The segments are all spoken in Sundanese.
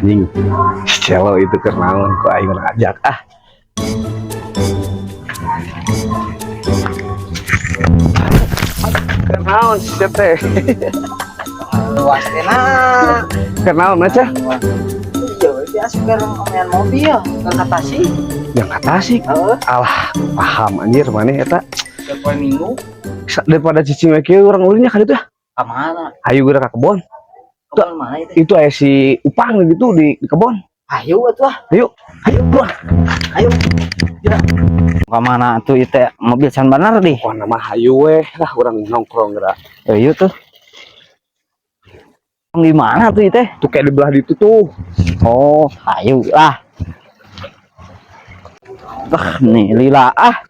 Anjing, si celo itu keur naon ku aing urang ajak ah. Keur naon si teh? Luas tena. Keur naon aja? Iya, dia asup omean mobil ke Tasik. Yang ka Tasik. Heeh. Alah, paham anjir maneh eta. Poe Minggu. Daripada cicing we kieu urang ulin nya ka ditu ah. Ka mana? Hayu geura ka kebon. Kebon mana itu? Itu aya si Upang gitu di kebon. Ayo atuh ah. Ayo, ayo bro. Ayo. Ya. Ka mana atuh ieu teh mobil can bener dih. Wah, nama hayu weh lah urang nongkrong geura. Ayo tuh. Di mana tuh ieu teh? Tuh kayak di belah ditu tuh. Oh, ayo lah. Wah, nih lila ah.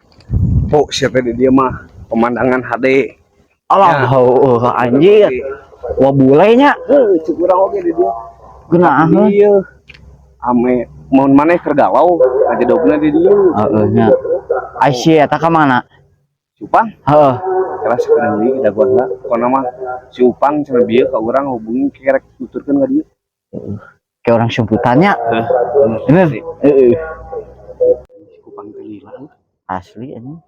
Oh, siapa di dia mah pemandangan HD. Allah, Ya. oh, anjir. Wah, bulenya. Heuh, cek urang oge di dia. Geunah. Iya. Ame mun maneh keur galau, ngajedogna di dieu. Heeh nya. Ai si eta ka mana? Si Upang, Heeh. kira sakedeung deui dagoan lah. Pokona mah si Upang cenah bieu ka urang hubungi kerek nuturkeun ka dieu. Kayak orang sumputannya. Heuh. Bener. Heeh. Si Upang teh lila. Asli anjing.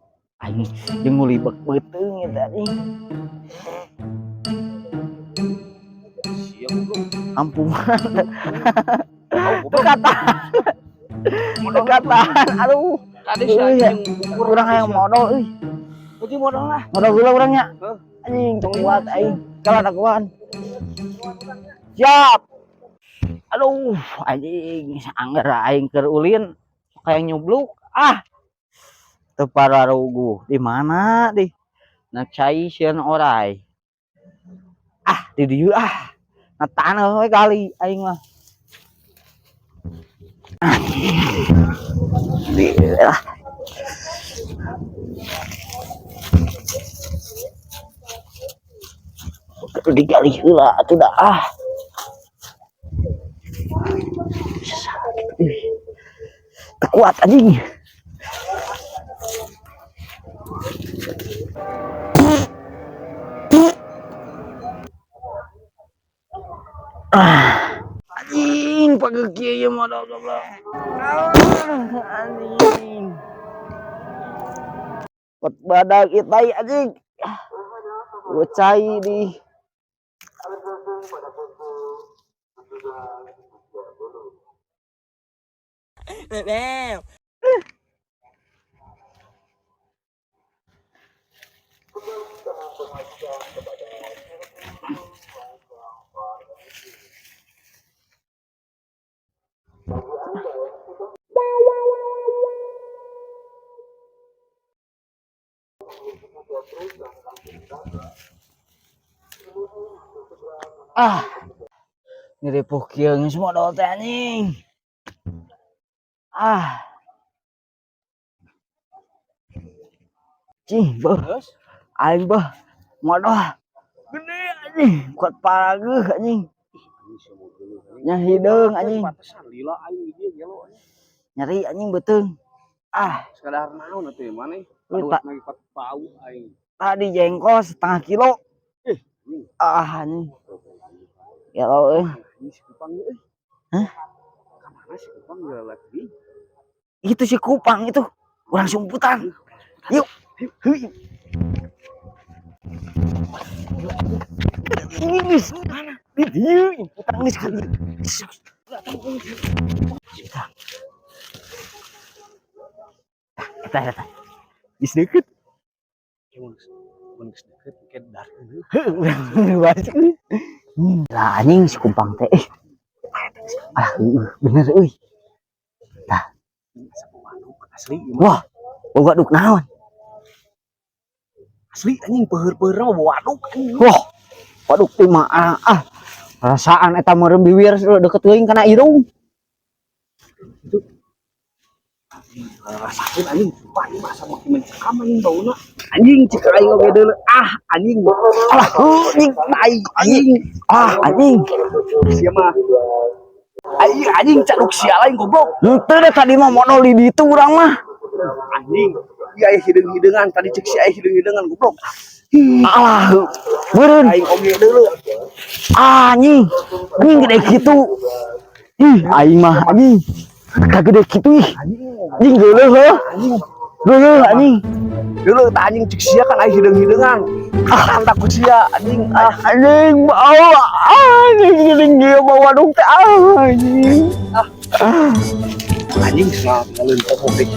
Aing jeung ngulibek beuteung eta anjing. Sia goblok. Ampungan. Kata. Kata. Aduh. Tadi si Euy, ya. anjing bukur Urang hayang modal euy. Anjing modal lah. Modal heula urang nya. Heuh. Anjing tong kuat aing. Kalah dagoan. Siap. Aduh, anjing angger aing keur ulin kayak nyubluk. Ah. Teu pararuguh. Di mana di? Na cai sieun orai. Ah, di dieu ah. Na taneuh we kali aing mah. Ah. Di ah. Digali heula atuh dah ah. Sakit euy. Teu kuat anjing. Ah. Anjing pageuh kieu ieu mah goblok. Ah, anjing. Kot badag ieu tai anjing. Cai di. Ah. Ngeripuh kieu geus modal teh anjing. Ah. Cing, beuh. Aing beuh modal gede anjing, kuat parageuh anjing. Nya hideung anjing. Pantesan lila aing di dieu gelo anjing. Nyeri anjing beuteung. Ah, Sekadar naon atuh maneh? Euy, Aduh, lagi pat bau aing. Tadi jengkol setengah kilo. Anjing. Ah, anjing. Ya Allah euy. Anjing si Kupang ieu euy. Hah? Ka mana si Kupang geura deui? Itu si Kupang itu. Urang sumputan. Yuk. Heuy. Ini geus mana? Di dieu imputan geus ka dieu. Eta eta. Geus deukeut. Mun geus deukeut engke darkeun heuh. Heuh, urang balik. Lah anjing si Kumpang teh. Ah, heueuh, bener euy. Tah. Asli ieu mah. Wah, boga duk naon? Asli anjing peuheur-peuheurna mah bawa waduk anjing. Wah, waduk teh mah ah, ah. Perasaan eta meureun biwir deket teuing kana irung. Rasakeun anjing, sumpah anjing masa makin mencekam anjing bauna. Anjing cek aing oge deuleu. Ah, anjing. Alah, heuh, anjing, tai anjing. Ah, anjing. Sia mah. Anjing, anjing caduk sia lain goblok. Henteu deh tadi mah modal di ditu urang mah. Anjing. Iya aya hideung-hideungan tadi cek si aya hideung-hideungan goblok. Alah, heuh. Meureun. Aing oge deuleu. Ah, anjing. Anjing gede kitu. Ih, aing mah anjing. Kagede kitu ih. Anjing geuleuh heuh. Geuleuh anjing. Dulu tah anjing, cek sia kan aing hideung-hideungan. Ah, takut sia anjing ah. Anjing bau, anjing geuning dia bau waduk teh ah, anjing. Anjing cenah tinggalin pokok deh.